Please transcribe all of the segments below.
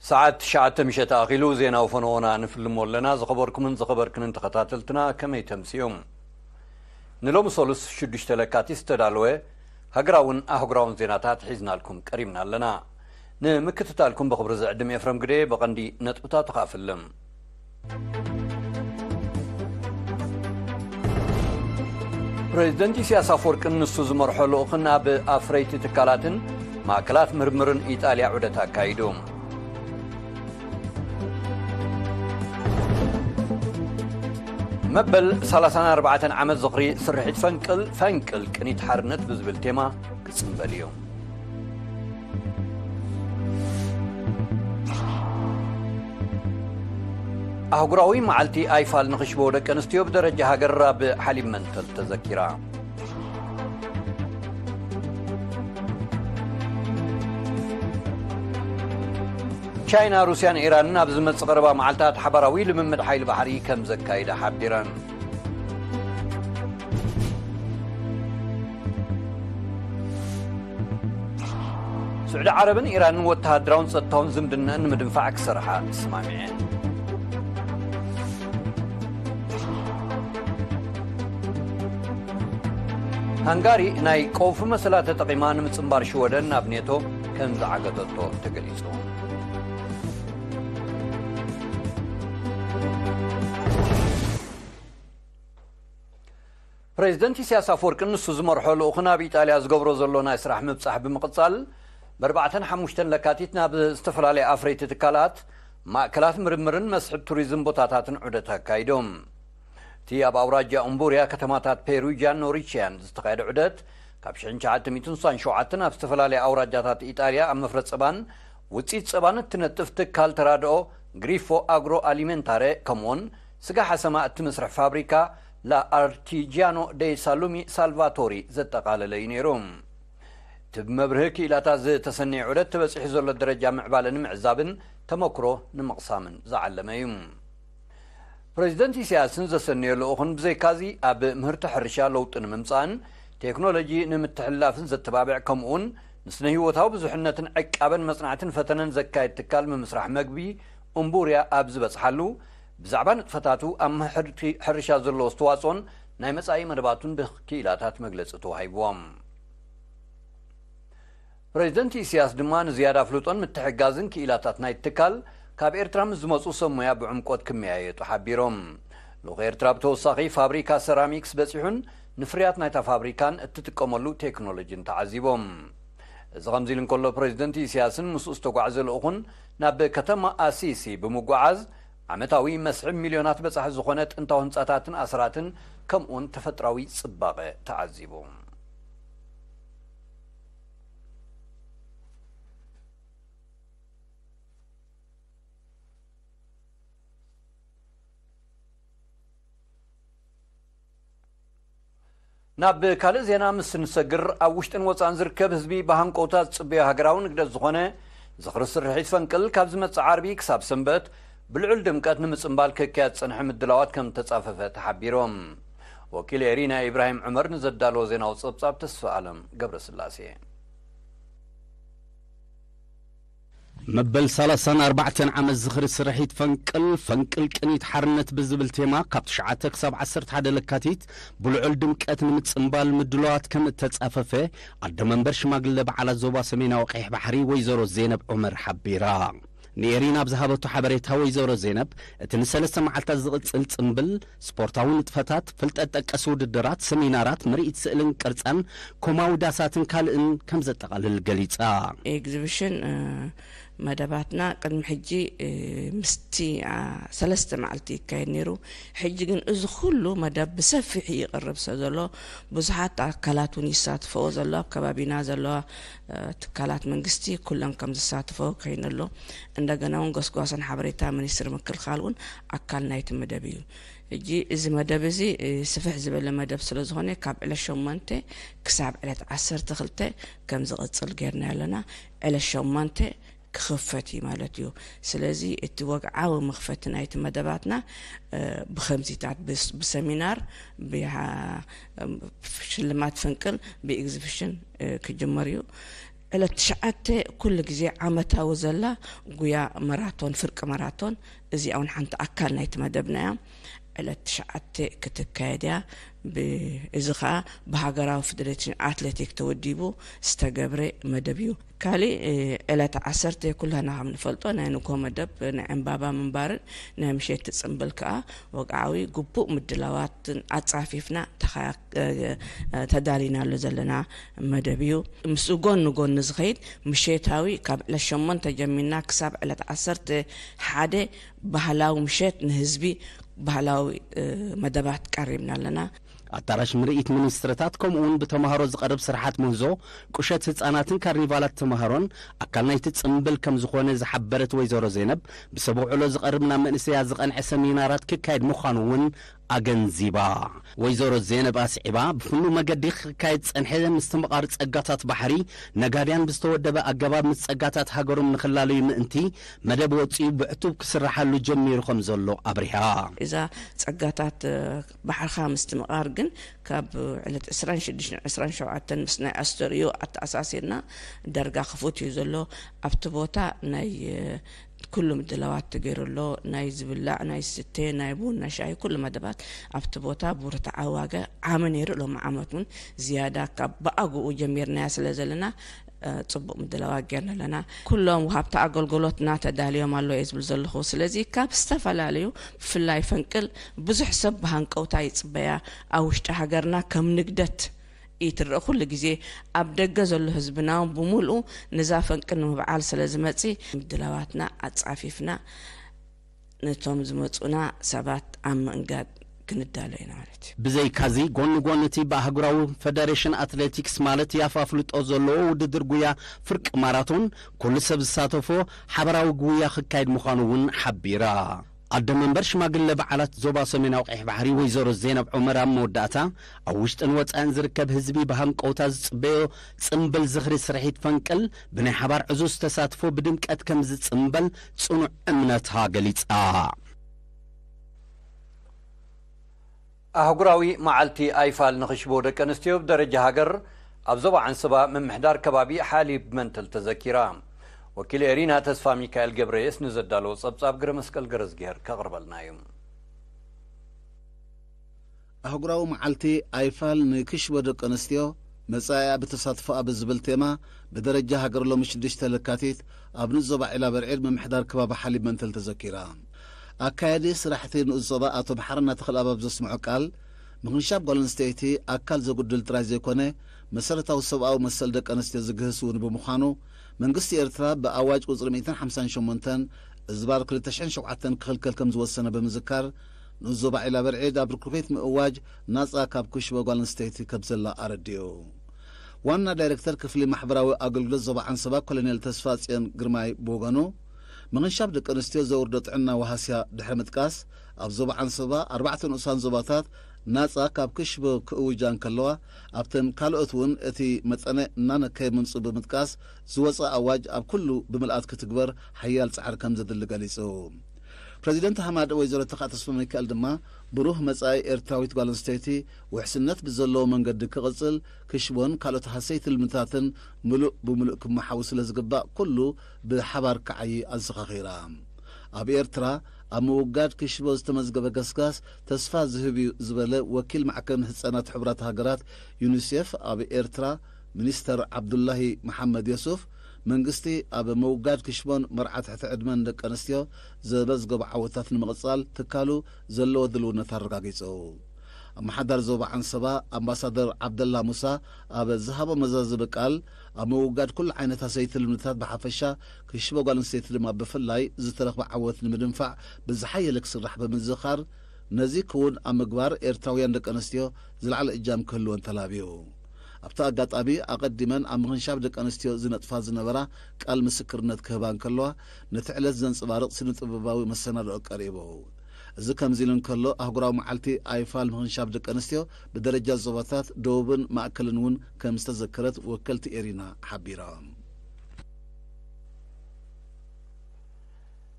ሰዓት ትሽዓተ ምሸት ኣኺሉ ዜናዊ ፈነወና ንፍልሞ ኣለና። ዝኸበርኩምን ዝኸበርክንን ተኸታተልትና ከመይ ተምስዮም? ንሎሚ ሰሉስ ሽዱሽተ ለካቲት ዝተዳለወ ሃገራውን ኣህጉራውን ዜናታት ሒዝናልኩም ቀሪብና ኣለና። ንምክትታልኩም ብኽብሪ ዝዕድም ኤፍረም ግደ። ብቐንዲ ነጥብታቱ ክኣፍልም። ፕሬዚደንት ኢሳያስ ኣፈወርቅን ንሱ ዝመርሖ ልኡኽን ኣብ ኣፍረይቲ ትካላትን ማእከላት ምርምርን ኢጣልያ ዑደት ኣካይዱ። መበል ሰላሳን ኣርባዕተን ዓመት ዝኽሪ ስርሒት ፈንቅል፣ ፈንቅል ቅኒት ሓርነት ብዝብል ቴማ ክጽንበል እዩ። ኣህጉራዊ መዓልቲ ኣይፋል ንኽሽቦ ደቂ ኣንስትዮ ብደረጃ ሃገር ኣብ ሓሊብ መንተል ተዘኪራ። ቻይና፣ ሩስያን ኢራንን ኣብ ዝመጽእ ቀረባ መዓልታት ሓባራዊ ልምምድ ሓይሊ ባሕሪ ከም ዘካይዳ ሓቢረን። ስዑዲ ዓረብን ኢራንን ወተሃደራውን ጸጥታውን ዝምድነአን ንምድንፋዕ ክሰርሓ ተሰማሚዐን። ሃንጋሪ ናይ ቀውፊ መሰላ ተጠቒማ ንምጽንባር ሽወደን ናብ ኔቶ ከም ዝዓገተቶ ተገሊጹ። ፕሬዚደንት ኢሳያስ ኣፈወርቅን ንሱ ዝመርሖ ልኡኽን ኣብ ኢጣልያ ዝገብሮ ዘሎ ናይ ስራሕ ምብጻሕ ብምቕጻል፣ ብኣርባዕተን ሓሙሽተን ለካቲት ናብ ዝተፈላለያ ኣፍረይቲ ትካላት፣ ማእከላት ምርምርን መስሕብ ቱሪዝም ቦታታትን ዑደት ኣካይዶም። እቲ ኣብ ኣውራጃ እምቡርያ ከተማታት ፔሩጅያን ኖሪችያን ዝተኻየደ ዑደት፣ ካብ ሽሕን ትሽዓተ ሚእትን ስሳን ሸውዓተን ኣብ ዝተፈላለያ ኣውራጃታት ኢጣልያ ኣብ መፍረ ጸባን ውጽኢት ጸባን እትነጥፍ ትካል ተራድኦ ግሪፎ ኣግሮ ኣሊሜንታረ፣ ከምኡውን ስጋ ሓሰማ እትምስርሕ ፋብሪካ ላ ኣርቲጂያኖ ዴ ሳሉሚ ሳልቫቶሪ ዘጠቓለለ እዩ ነይሩ። እቲ ብመብርሂ ክኢላታት ዝተሰነየ ዑደት ተበጺሑ ዘሎ ደረጃ ምዕባለ ንምዕዛብን ተመክሮ ንምቕሳምን ዝዓለመ እዩ። ፕሬዚደንት ኢሳያስን ዘሰነዮ ልኡኽን ብዘይካዚ ኣብ ምህርቲ ሕርሻ ለውጢ ንምምጻእን ቴክኖሎጂ ንምትሕልላፍን ዘተባብዕ፣ ከምኡውን ንስነ ህይወታዊ ብዙሕነትን ዕቃበን መጽናዕትን ፈተነን ዘካየድ ትካል ምምስራሕ መግቢ እምቡርያ ኣብ ዝበጽሓሉ፣ ብዛዕባ ንጥፈታቱ ኣብ ምህርቲ ሕርሻ ዘለዎ ኣስተዋጽኦን ናይ መጻኢ መደባቱን ብክኢላታት መግለጺ ተዋሂብዎም። ፕሬዚደንት ኢሳያስ ድማ ንዝያዳ ኣፍልጦን ምትሕግጋዝን ክኢላታት ናይቲ ትካል ካብ ኤርትራ ምስ ዝመጹ ሰብ ሞያ ብዕምቆት ክመያየጡ ሓቢሮም። ልኡኽ ኤርትራ ብተወሳኺ ፋብሪካ ሰራሚክስ በጺሑን ንፍርያት ናይታ ፋብሪካን እትጥቀመሉ ቴክኖሎጂን ተዓዚቦም። እዚ ከምዚ ኢሉ እንከሎ፣ ፕሬዚደንት ኢሳያስን ምስኡ ዝተጓዕዘ ልኡኹን ናብ ከተማ ኣሲሲ ብምጉዓዝ ዓመታዊ መስሕብ ሚልዮናት በጻሒ ዝኾነ ጥንታዊ ህንጻታትን ኣስራትን ከምኡውን ተፈጥራዊ ጽባቐ ተዓዚቡ። ናብ ካልእ ዜና ምስ እንሰግር፣ ኣብ ውሽጥን ወጻእን ዝርከብ ህዝቢ ብሃንቀውታ ዝጽበዮ ሃገራዊ ንግደት ዝኾነ ዝኽሪ ስርሒት ፈንቅል ካብ ዝመጽእ ዓርቢ ክሳብ ሰንበት ብልዑል ድምቀት ንምጽንባል ክካየድ ዝጸንሐ ምድላዋት ከም ተጻፈፈ ተሓቢሮም። ወኪል ኤሪና ኢብራሂም ዑመር ንዘዳለዎ ዜናዊ ጸብጻብ ተስፋ ኣለም ገብረስላሴ። መበል ሰላሳን ኣርባዕተን ዓመት ዝኽሪ ስርሒት ፈንቅል፣ ፈንቅል ቅኒት ሓርነት ብዝብል ቴማ ካብ ትሽዓተ ክሳብ ዓሰርተ ሓደ ለካቲት ብልዑል ድምቀት ንምጽንባል ምድላዋት ከም እተጻፈፈ ኣደ መንበር ሽማግለ በዓላት ዞባ ሰሜናዊ ቀይሕ ባሕሪ ወይዘሮ ዜነብ ዑመር ሓቢራ። ንኤሪና ኣብ ዝሃበቶ ሓበሬታ ወይዘሮ ዜነብ፣ እቲ ንሰለስተ መዓልታት ዝቕጽል ጽምብል፣ ስፖርታዊ ንጥፈታት፣ ፍልጠት ጠቀስ ውድድራት፣ ሰሚናራት፣ ምርኢት ስእልን ቅርጻን፣ ኮማዊ ዳሳትን ካልእን ከም ዘጠቓልል ገሊጻ። ኤግዚቢሽን፣ እ፣ መደባትና ቅድሚ ሕጂ፣ እ፣ ምስቲ፣ አ፣ ሰለስተ መዓልቲ ይካየድ ነይሩ። ሕጂ ግን እዚ ኩሉ መደብ ብሰፊሑ ይቐርብ ስለ ዘሎ፣ ብዙሓት ኣካላት እውን ይሳትፈዎ ዘሎ፣ ኣብ ከባቢና ዘለዋ፣ እ፣ ትካላት መንግስቲ ኩለን ከም ዝሳትፈዎ ኮይኑ ኣሎ። እንደገና እውን ጎስጓስን ሓበሬታ ሚኒስትሪ ምክልኻል እውን ኣካል ናይቲ መደብ እዩ። ሕጂ እዚ መደብ እዚ፣ እ፣ ስፍሕ ዝበለ መደብ ስለ ዝኾነ፣ ካብ ዕለት ሸሞንተ ክሳብ ዕለት ዓሰርተ ክልተ ከም ዝቕጽል ጌርና ኣለና። ዕለት ሸሞንተ ክኽፈት እዩ ማለት እዩ። ስለዚ እቲ ወግዓዊ መኽፈቲ ናይቲ መደባትና፣ እ፣ ብኸምዚታት ብስ-፣ ብሰሚናር፣ ብሃ-፣ ሽልማት ፍንቅል፣ ብኤግዚቢሽን፣ እ፣ ክጅመር እዩ። ዕለት ትሽዓተ ኩሉ ግዜ ዓመታዊ ዘላ ጉያ መራቶን፣ ፍርቂ መራቶን፣ እዚኣ እውን ሓንቲ ኣካል ናይቲ መደብና እያ። ዕለት ትሽዓተ ክትካየድ እያ። ብ-፣ እዚ ኸኣ ብሃገራዊ ፌደሬሽን ኣትሌቲክ ተወዲቡ ዝተገብረ መደብ እዩ። ካሊእ፣ እ፣ ዕለት ዓሰርተ ኩላና ከም ንፈልጦ ናይ ንግሆ መደብ ናይ ዕምባባ ምንባርን ናይ ምሸት ጽምብል ከኣ ወግዓዊ ግቡእ ምድላዋትን ኣጻፊፍና ተኻ-፣ እ፣ እ፣ ተዳሊናሉ ዘለና መደብ እዩ። ምስኡ ጎኒ ጎኒ ዝኸይድ ምሸታዊ ካብ ዕለት ሸሞንተ ጀሚርና ክሳብ ዕለት ዓሰርተ ሓደ ባህላዊ ምሸት ንህዝቢ ባህላዊ፣ እ፣ መደባት ቀሪብና ኣለና። ኣዳራሽ ምርኢት ሚኒስትርታት ከምኡ እውን ብተምሃሮ ዝቐርብ ስርሓት ምህዞ፣ ቁሸት ህጻናትን ካርኒቫላት ተምሃሮን ኣካል ናይቲ ጽምብል ከም ዝኾነ ዝሓበረት ወይዘሮ ዜነብ፣ ብሰብ ውዕሎ ዝቐርብ ናብ መንእሰያት ዝቐንዐ ሰሚናራት ክካየድ ምዃኑ እውን ኣገንዚባ። ወይዘሮ ዜነብ ኣስዒባ፣ ብፍኑው መገዲ ክካየድ ጸንሐ ምስትምቓር ጸጋታት ባሕሪ፣ ነጋድያን ብዝተወደበ ኣገባብ ምስ ጸጋታት ሃገሮም ንኽላለዩ ምእንቲ መደብ ወጺኡ ብዕቱብ ክስርሓሉ ጀሚሩ ከም ዘሎ ኣብሪሃ። እዛ ጸጋታት፣ እ፣ ባሕርኻ ምስትምቓር ግን ካብ ዕለት ዕስራን ሽዱሽተን ዕስራን ሸውዓተን ምስ ናይ ኣስተርእዮ ኣተኣሳሲርና ዳርጋ ክፉት እዩ ዘሎ። ኣብቲ ቦታ ናይ፣ እ፣ ኩሉ ምድላዋት ተገይሩ ኣሎ። ናይ ዝብላዕ፣ ናይ ዝስተ፣ ናይ ቡን፣ ናይ ሻሂ ኩሉ መደባት ኣብቲ ቦታ ብርትዓዊ ዋጋ ዓሚ ነይሩ። ሎሚ ዓመት እውን ዝያዳ ካብ ብኣግኡ ጀሚርናያ ስለ ዘለና፣ እ፣ ጽቡቕ ምድላዋት ጌርና ኣለና። ኩሎም ወሃብቲ ኣገልግሎትና ተዳልዮም ኣለዉ እየ ዝብል ዘለኹ። ስለዚ ካብ ዝተፈላለዩ ብፍላይ ፈንቅል ብዙሕ ሰብ ብሃንቀውታ ይጽበያ። ኣብ ውሽጢ ሃገርና ከም ንግደት ይትረእ። ኩሉ ግዜ ኣብ ደገ ዘሎ ህዝብና እውን ብምልኡ ነዛ ፈንቅል ንምብዓል ስለ ዝመጽእ ምድላዋትና ኣጻፊፍና ነቶም ዝመጹና ሰባት ኣብ ምእንጋድ ክንዳሎ ኢና ማለት እዩ። ብዘይካዚ ጎኒ ጎኒ እቲ ብኣህጉራዊ ፈደሬሽን ኣትሌቲክስ ማለት ያፍ ኣፍልጦ ዘለዎ ውድድር ጉያ ፍርቂ ማራቶን ኩሉ ሰብ ዝሳተፎ ሓበራዊ ጉያ ክካየድ ምዃኑ እውን ሓቢራ። ኣደ መንበር ሽማግለ በዓላት ዞባ ሰሜናዊ ቀይሕ ባሕሪ ወይዘሮ ዜነብ ዑመር ኣብ መወዳእታ ኣብ ውሽጥን ወጻእን ዝርከብ ህዝቢ ብሃንቀውታ ዝጽበዮ ጽምብል ዝኽሪ ስርሒት ፈንቅል ብናይ ሓባር ዕዙዝ ተሳትፎ ብድምቀት ከም ዝጽምበል ጽኑዕ እምነታ ገሊጻ። ኣህጉራዊ መዓልቲ ኣይፋል ንኽሽቦ ደቂ ኣንስትዮ ብደረጃ ሃገር ኣብ ዞባ ዓንሰባ ምምሕዳር ከባቢ ሓሊብ መንተል ተዘኪራ። ወኪል ኤሪና ተስፋ ሚካኤል ገብረየስ ንዘዳለዎ ጸብጻብ ግረ መስቀል ገረዝግሄር ከቕርበልና እዩ። ኣህጉራዊ መዓልቲ ኣይፋል ንክሽቦ ደቂ ኣንስትዮ መጻኢኣ ብተሳትፎኣ ብዝብል ቴማ ብደረጃ ሃገር ሎሚ ሽዱሽተ ለካቲት ኣብ ንዞባ ዒላ በርዒድ ምምሕዳር ከባቢ ሓሊብ መንተል ተዘኪራ። ኣካያዲ ስራሕቲ ንኡስ ዞባ ኣቶ መሓረና ተኽለኣብ ኣብ ዘስምዖ ቃል፣ ምኽንሻብ ጓል ኣንስተይቲ ኣካል ዘጉድል ጥራይ ዘይኮነ፣ መሰረታዊ ሰብኣዊ መሰል ደቂ ኣንስትዮ ዝግህስ እውን ብምዃኑ፣ መንግስቲ ኤርትራ ብኣዋጅ ቁጽሪ ሚእትን ሓምሳን ሸሞንተን እዝባር ክልተ ሽሕን ሸውዓተን ክኽልከል ከም ዝወሰነ ብምዝካር፣ ንኡስ ዞባ ዒላ በርዒድ ኣብ ርክቤት ምእዋጅ ናጻ ካብ ክሽቦ ጓል ኣንስተይቲ ከም ዘላ ኣረዲኡ። ዋና ዳይሬክተር ክፍሊ ማሕበራዊ ኣገልግሎት ዞባ ዓንሰባ ኮሎኔል ተስፋ ጽዮን ግርማይ ብወገኑ፣ ምኽንሻብ ደቂ ኣንስትዮ ዘውርዶ ጥዕናዊ ሃስያ ድሕሪ ምጥቃስ፣ ኣብ ዞባ ዓንሰባ ኣርባዕተ ንኡሳን ዞባታት ናጻ ካብ ክሽቦ ክእውጃ እንከለዋ፣ ኣብተን ካልኦት እውን እቲ መጠነ እናነከየ ምምጽኡ ብምጥቃስ፣ ዝወጸ ኣዋጅ ኣብ ኩሉ ብምልኣት ክትግበር ሓያል ጻዕሪ ከም ዘድሊ ገሊጹ። ፕረዚደንት ሃማድ ወይዘሮ ተኻእ ተስፋ ሚካኤል ድማ፣ ብሩህ መጻኢ ኤርትራዊት ጓል ኣንስተይቲ ውሕስነት ብዘለዎ መንገዲ ክቕጽል፣ ክሽቦን ካልኦት ሃሰይቲ ልምታትን ምሉእ ብምሉእ ክመሓው ስለ ዝግባእ፣ ኩሉ ብሓባር ክዓዪ ኣዘኻኺራ። ኣብ ኤርትራ፣ ኣብ ምውጋድ ክሽቦ ዝተመዝገበ ገስጋስ ተስፋ ዝህብ እዩ ዝበለ ወኪል ማዕከን ህጻናት ሕቡራት ሃገራት ዩኒሴፍ ኣብ ኤርትራ፣ ሚኒስተር ዓብዱላሂ መሓመድ የሱፍ፣ መንግስቲ ኣብ ምውጋድ ክሽቦን መርዓ ትሕቲ ዕድመን ደቂ ኣንስትዮ ዘመዝገቦ ዓወታት ንምቕጻል ትካሉ ዘለዎ ድልውነት ኣረጋጊጹ። ኣመሓዳሪ ዞባ ዓንሰባ ኣምባሳደር ዓብደላ ሙሳ ኣብ ዝሃቦ መዛዘቢ ቃል፣ ኣብ ምውጋድ ኩሉ ዓይነት ኣሰይቲ ልምድታት ብሓፈሻ፣ ክሽቦ ጓል ኣንስተይቲ ድማ ብፍላይ ዝተረኽበ ዓወት ንምድንፋዕ ብዝሓየለ ክስራሕ ብምዝኻር፣ ነዚ ክውን ኣብ ምግባር ኤርትራውያን ደቂ ኣንስትዮ ዝለዓለ እጃም ክህልወን ተላብዩ። ኣብቲ ኣጋጣሚ፣ ኣቐዲመን ኣብ ምኽንሻብ ደቂ ኣንስትዮ ዝነጥፋ ዝነበራ ቃል ምስክርነት ክህባ እንከለዋ፣ ነቲ ዕለት ዘንጸባርቕ ስነ-ጥበባዊ መሰናድኦ ቀሪቡ። እዚ ከምዚ ኢሉ እንከሎ፣ ኣህጉራዊ መዓልቲ ኣይፋል ምኽንሻብ ደቂ ኣንስትዮ ብደረጃ ዞባታት ደቡብን ማእከልን እውን ከም ዝተዘከረት ወከልቲ ኤሪና ሓቢራ።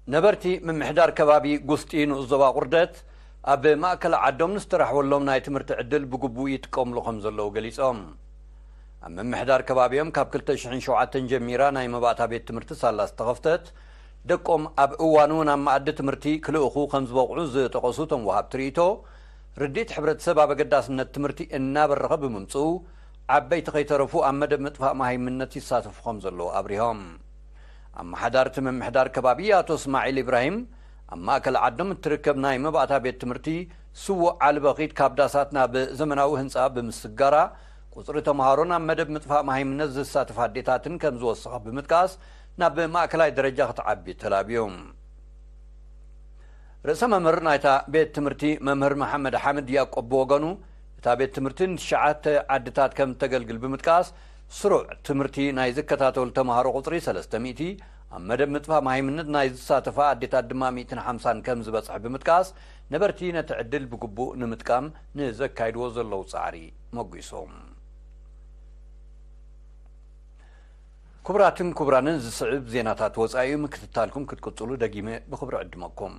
ነበርቲ ምምሕዳር ከባቢ ጉስጢ ንኡስ ዞባ ቁርደት፣ ኣብ ማእከል ዓዶም ንዝተራሕወሎም ናይ ትምህርቲ ዕድል ብግቡእ ይጥቀምሉ ከም ዘለዉ ገሊጾም። ኣብ ምምሕዳር ከባቢኦም ካብ ክልተ ሽሕን ሸውዓተን ጀሚራ ናይ መባእታ ቤት ትምህርቲ ሳላ ዝተኸፍተት፣ ደቆም ኣብ እዋኑ ናብ መኣዲ ትምህርቲ ክልእኹ ከም ዝበቕዑ ዝጠቐሱ እቶም ወሃብቲ ርእይቶ፣ ርድኢት ሕብረተሰብ ኣብ ኣገዳስነት ትምህርቲ እናበረኸ ብምምፅኡ፣ ዓበይቲ ከይተረፉ ኣብ መደብ ምጥፋእ መሃይምነት ይሳተፉ ከም ዘለዉ ኣብሪሆም። ኣመሓዳሪ እቲ ምምሕዳር ከባቢ ኣቶ እስማዒል ኢብራሂም፣ ኣብ ማእከል ዓዶም እትርከብ ናይ መባእታ ቤት ትምህርቲ ስዉእ ዓሊ በኺት ካብ ዳሳት ናብ ዘመናዊ ህንፃ ብምስጋራ፣ ቁፅሪ ተምሃሮን ኣብ መደብ ምጥፋእ መሃይምነት ዝሳተፋ ኣዴታትን ከም ዝወሰኸ ብምጥቃስ፣ ናብ ማእከላይ ደረጃ ክትዓቢ ተላብዩ። ርእሰ መምህር ናይታ ቤት ትምህርቲ መምህር መሓመድ ሓምድ ያቆብ ብወገኑ፣ እታ ቤት ትምህርቲ ንትሽዓተ ዓድታት ከም እተገልግል ብምጥቃስ፣ ስሩዕ ትምህርቲ ናይ ዝከታተሉ ተምሃሮ ቁጽሪ ሰለስተ ሚእቲ፣ ኣብ መደብ ምጥፋእ መሃይምነት ናይ ዝሳተፋ ኣዴታት ድማ ሚእትን ሓምሳን ከም ዝበጽሐ ብምጥቃስ፣ ነበርቲ ነቲ ዕድል ብግቡእ ንምጥቃም ንዘካይድዎ ዘለዉ ጻዕሪ መጒሶም። ክቡራትን ክቡራንን፣ ዝስዕብ ዜናታት ወጻኢ ምክትታልኩም ክትቅጽሉ ደጊመ ብኽብሪ ዕድመኩም።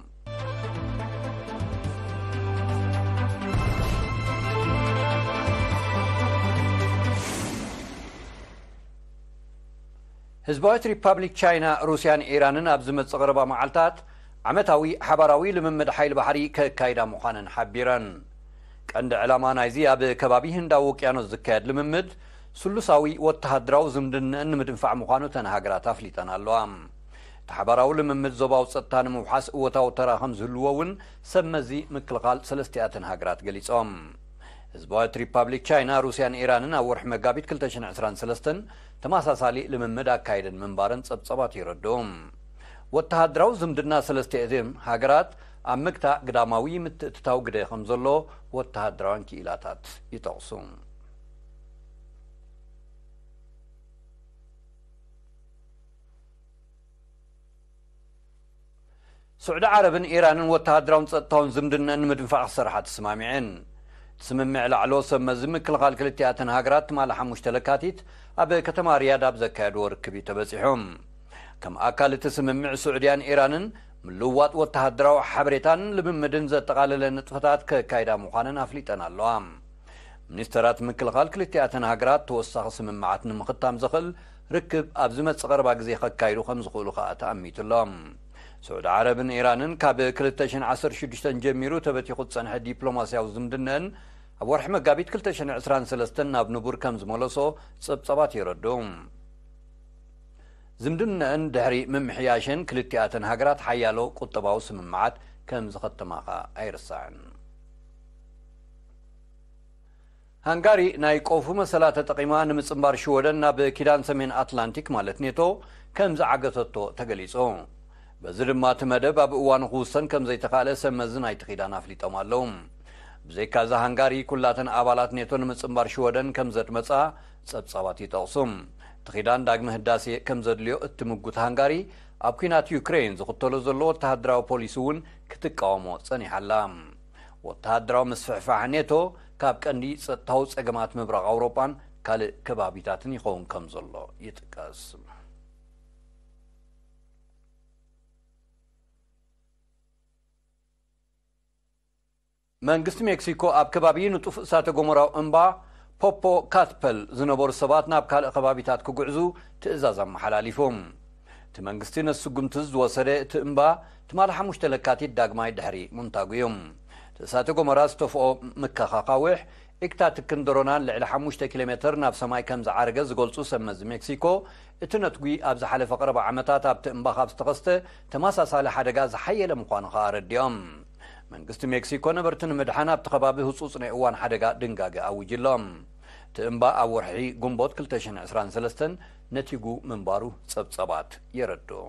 ህዝባዊት ሪፓብሊክ ቻይና፣ ሩስያን ኢራንን ኣብ ዝመጽእ ቀረባ መዓልታት ዓመታዊ ሓባራዊ ልምምድ ሓይሊ ባሕሪ ከካይዳ ምዃነን ሓቢረን። ቀንዲ ዕላማ ናይዚ ኣብ ከባቢ ህንዳዊ ውቅያኖስ ዝካየድ ልምምድ፣ ስሉሳዊ ወተሃደራዊ ዝምድንአን ንምድንፋዕ ምዃኑ እተን ሃገራት ኣፍሊጠን ኣለዋ። እቲ ሓባራዊ ልምምድ ዞባዊ ጸጥታ ንምውሓስ እወታዊ ተራ ከም ዝህልዎ እውን ሰብ መዚ ምክልኻል ሰለስቲኣተን ሃገራት ገሊጾም። ህዝባዊት ሪፓብሊክ ቻይና፣ ሩስያን ኢራንን ኣብ ወርሒ መጋቢት ክልተ ሽሕን ዕስራን ሰለስተን ተመሳሳሊ ልምምድ ኣካይደን ምንባረን ጸብጸባት የረድኡ። ወተሃደራዊ ዝምድና ሰለስቲኣተን ሃገራት ኣብ ምግታእ ግዳማዊ ምትእትታው ግደ ከም ዘሎ ወተሃደራውያን ክኢላታት ይጠቕሱ። ስዑዲ ዓረብን ኢራንን ወተሃደራውን ጸጥታውን ዝምድነን ንምድንፋዕ ክሰርሓ ተስማሚዐን። እቲ ስምምዕ ላዕለዎት ሰብ መዚ ምክልኻል ክልቲኣተን ሃገራት ትማሊ ሓሙሽተ ለካቲት ኣብ ከተማ ሪያድ ኣብ ዘካየድዎ ርክብ እዩ ተበጺሑ። ከም ኣካል እቲ ስምምዕ፣ ስዑድያን ኢራንን ምልውዋጥ ወተሃደራዊ ሓበሬታን ልምምድን ዘጠቓለለ ንጥፈታት ከካይዳ ምዃነን ኣፍሊጠን ኣለዋ። ሚኒስተራት ምክልኻል ክልቲኣተን ሃገራት ተወሳኺ ስምምዓት ንምኽታም ዘኽእል ርክብ ኣብ ዝመጽእ ቀረባ ግዜ ከካይዱ ከም ዝኽእሉ ከኣ ተኣሚቱ ኣሎ። ስዑዲ ዓረብን ኢራንን ካብ ክልተ ሽሕን ዓሰርተ ሽዱሽተን ጀሚሩ ተበቲኹ ዝጸንሐ ዲፕሎማስያዊ ዝምድነን ኣብ ወርሒ መጋቢት ክልተ ሽሕን ዕስራን ሰለስተን ናብ ንቡር ከም ዝመለሶ ጸብጻባት የረድኡ። ዝምድነን ድሕሪ ምምሕያሸን ክልቲኣተን ሃገራት ሓያሎ ቁጠባዊ ስምምዓት ከም ዝኸተማ ከኣ ኣይርሳዕን። ሃንጋሪ ናይ ቆፉ መሰላ ተጠቒማ ንምጽንባር ሽወደን ናብ ኪዳን ሰሜን ኣትላንቲክ ማለት ኔቶ ከም ዝዓገተቶ ተገሊጹ። በዚ ድማ እቲ መደብ ኣብ እዋኑ ክውሰን ከም ዘይተኻእለ ሰብ መዚ ናይቲ ኪዳን ኣፍሊጦም ኣለዉ። ብዘይካዚ ሃንጋሪ ኩላተን ኣባላት ኔቶ ንምጽንባር ሽወደን ከም ዘድመጻ ጸብጻባት ይጠቕሱ። እቲ ኪዳን ዳግመ ህዳሴ ከም ዘድልዮ እትምጉት ሃንጋሪ ኣብ ኲናት ዩክሬን ዝኽተሎ ዘሎ ወተሃደራዊ ፖሊሲ እውን ክትቃወሞ ጸኒሓ ኣላ። ወተሃደራዊ ምስፍሕፋሕ ኔቶ ካብ ቀንዲ ጸጥታዊ ጸገማት ምብራቕ ኣውሮጳን ካልእ ከባቢታትን ይኸውን ከም ዘሎ ይጥቀስ። መንግስቲ ሜክሲኮ ኣብ ከባቢ ንጡፍ እሳተ ጎመራዊ እምባ ፖፖ ካትፐል ዝነበሩ ሰባት ናብ ካልእ ከባቢታት ክጉዕዙ ትእዛዝ ኣመሓላሊፉ። እቲ መንግስቲ ነቲ ስጉምቲ ዝወሰደ፣ እቲ እምባ ትማሊ ሓሙሽተ ለካቲት ዳግማይ ድሕሪ ምንታጉ እዩ። እቲ እሳተ ጎመራ ዝተፍኦ ምክኻኻዊሕ፣ ኢክታትክን ድሮናን ልዕሊ ሓሙሽተ ኪሎ ሜተር ናብ ሰማይ ከም ዝዓረገ ዝገልጹ ሰብ መዚ ሜክሲኮ፣ እቲ ነትጒ ኣብ ዝሓለፈ ቀረባ ዓመታት ኣብቲ እምባ ካብ ዝተኸስተ ተመሳሳሊ ሓደጋ ዝሓየለ ምዃኑ ከኣ ኣረዲኦም። መንግስቲ ሜክሲኮ ነበርቲ ንምድሓን ኣብቲ ከባቢ ህጹጽ ናይ እዋን ሓደጋ ድንጋገ ኣዊጁ ኣሎ። እቲ እምባ ኣብ ወርሒ ግንቦት ክልተ ሽሕን ዕስራን ሰለስተን ነቲጉ ምንባሩ ጸብጸባት የረድኡ።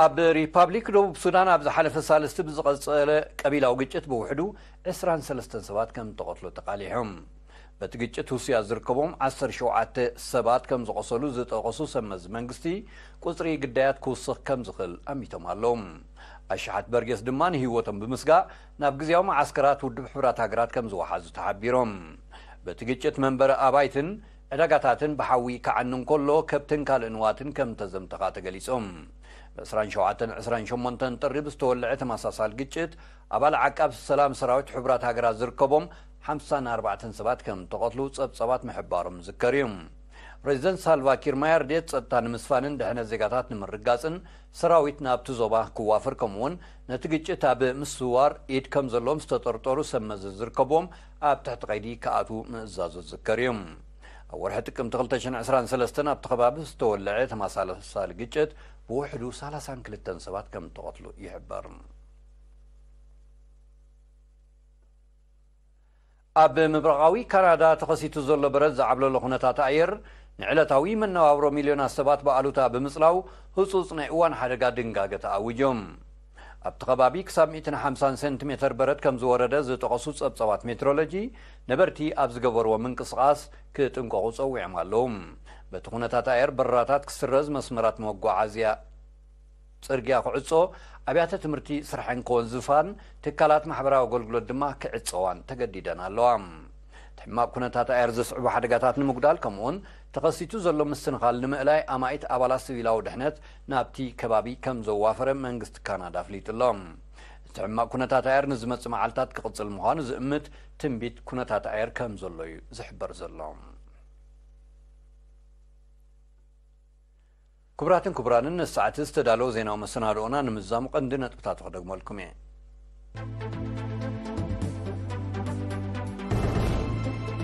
ኣብ ሪፓብሊክ ደቡብ ሱዳን ኣብ ዝሓለፈ ሳልስቲ ብዝቐጸለ ቀቢላዊ ግጭት ብውሕዱ ዕስራን ሰለስተን ሰባት ከም ዝተቐትሉ ተቓሊሑ። በቲ ግጭት ህሱያት ዝርከቦም ዓሰርተ ሸውዓተ ሰባት ከም ዝቖሰሉ ዝጠቐሱ ሰብ መዚ መንግስቲ፣ ቁጽሪ ግዳያት ክውስኽ ከም ዝኽእል ኣሚቶም ኣለዉ። ኣሽሓት በርጌስ ድማ ንህይወቶም ብምስጋእ ናብ ግዝያዊ መዓስከራት ውድብ ሕቡራት ሃገራት ከም ዝወሓዙ ተሓቢሮም። በቲ ግጭት መንበሪ ኣባይትን ዕዳጋታትን ብሓዊ ክዓኑ እንከሎ፣ ከብትን ካልእ ንዋትን ከም ተዘምተኻ ተገሊጹ። ብ ዕስራን ሸውዓተን ዕስራን ሸሞንተን ጥሪ ብዝተወልዐ ተመሳሳሊ ግጭት፣ ኣባል ዓቃብ ሰላም ሰራዊት ሕቡራት ሃገራት ዝርከቦም ሓምሳን ኣርባዕተን ሰባት ከም ተቐትሉ ጸብጻባት ምሕባሮም ዝከር እዩ። ፕሬዚደንት ሳልቫ ኪር ማያርዴት ጸጥታ ንምስፋንን ድሕነት ዜጋታት ንምርጋጽን ሰራዊት ናብቲ ዞባ ክዋፈር፣ ከምኡውን ነቲ ግጭት ኣብ ምስዋር ኢድ ከም ዘለዎም ዝተጠርጠሩ ሰብ መዚ ዝርከብዎም ኣብ ትሕቲ ቀይዲ ክኣትዉ ምእዛዙ ዝዝከር እዩ። ኣብ ወርሒ ጥቅምቲ ክልተ ሽሕን ዕስራን ሰለስተን ኣብቲ ከባቢ ዝተወለዐ ተመሳሳሊ ግጭት ብውሕዱ ሰላሳን ክልተን ሰባት ከም ተቐትሉ ይሕበር። ኣብ ምብራቓዊ ካናዳ ተኸሲቱ ዘሎ በረድ ዝዓብለሎ ኩነታት ኣየር ንዕለታዊ መነባብሮ ሚልዮናት ሰባት ብኣሉታ ብምጽላው ህጹጽ ናይ እዋን ሓደጋ ድንጋገ ተኣዊጆም። ኣብቲ ከባቢ ክሳብ ሚእትን ሓምሳን ሴንቲሜተር በረድ ከም ዝወረደ ዝጠቐሱ ጸብጻባት ሜትሮሎጂ፣ ነበርቲ ኣብ ዝገበርዎ ምንቅስቓስ ክጥንቀቑ ጸዊዖም ኣለዉ። በቲ ኩነታት ኣየር በረራታት ክስረዝ፣ መስመራት መጓዓዝያ ጽርግያ ክዕጾ፣ ኣብያተ ትምህርቲ ስራሐን ክወዝፋን፣ ትካላት ማሕበራዊ ኣገልግሎት ድማ ክዕጸዋን ተገዲደን ኣለዋ። እቲ ሕማቕ ኩነታት ኣየር ዘስዕቦ ሓደጋታት ንምጉዳል፣ ከምኡውን ተኸሲቱ ዘሎ ምስንኻል ንምእላይ፣ ኣማኢት ኣባላት ሲቪላዊ ድሕነት ናብቲ ከባቢ ከም ዘዋፈረ መንግስቲ ካናዳ ኣፍሊጡ ኣሎ። እቲ ሕማቕ ኩነታት ኣየር ንዝመጽእ መዓልታት ክቕጽል ምዃኑ ዝእምት ትንቢት ኩነታት ኣየር ከም ዘሎ እዩ ዝሕበር ዘሎ። ክቡራትን ክቡራንን፣ ንሰዓት ዝተዳለወ ዜናዊ መሰናድኦና ንምዛሙ ቀንዲ ነጥብታቱ ክደግመልኩም እየ።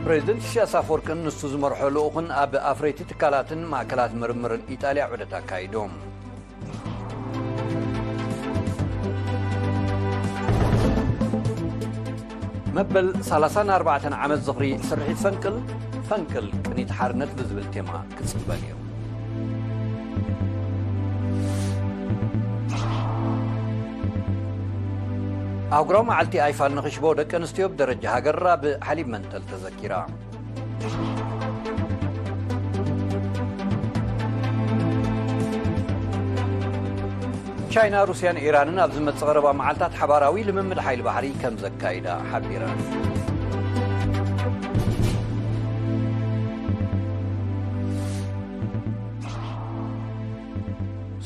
ፕሬዚደንት ኢሳያስ ኣፈወርቅን ንሱ ዝመርሖ ልኡኽን ኣብ ኣፍረይቲ ትካላትን ማእከላት ምርምርን ኢጣልያ ዑደት ኣካይዶም። መበል ሰላሳን ኣርባዕተን ዓመት ዝኽሪ ስርሒት ፈንቅል፣ ፈንቅል ቅኒት ሓርነት ብዝብል ቴማ ክጽንበል እዩ። ኣህጉራዊ መዓልቲ ኣይፋል ንኽሽቦ ደቂ ኣንስትዮ ብደረጃ ሃገር ኣብ ሓሊብ መንተል ተዘኪራ። ቻይና፣ ሩስያን ኢራንን ኣብ ዝመጽእ ቀረባ መዓልታት ሓባራዊ ልምምድ ሓይሊ ባሕሪ ከም ዘካይዳ ሓቢረን።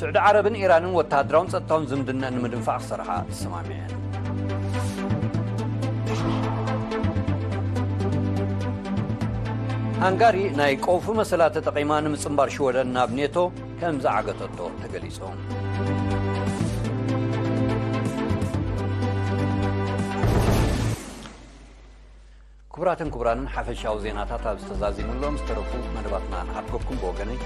ስዑዲ ዓረብን ኢራንን ወተሃደራውን ጸጥታውን ዝምድና ንምድንፋዕ ክሰርሓ ተሰማሚዐን። ሃንጋሪ ናይ ቀውፊ መሰላ ተጠቒማ ንምጽንባር ሽወደን ናብ ኔቶ ከም ዝዓገተቶ ተገሊጹ። ክቡራትን ክቡራንን፣ ሓፈሻዊ ዜናታት ኣብ ዝተዛዚሙሎም ዝተረፉ መደባትና ንዓድገኩም። ብወገነይ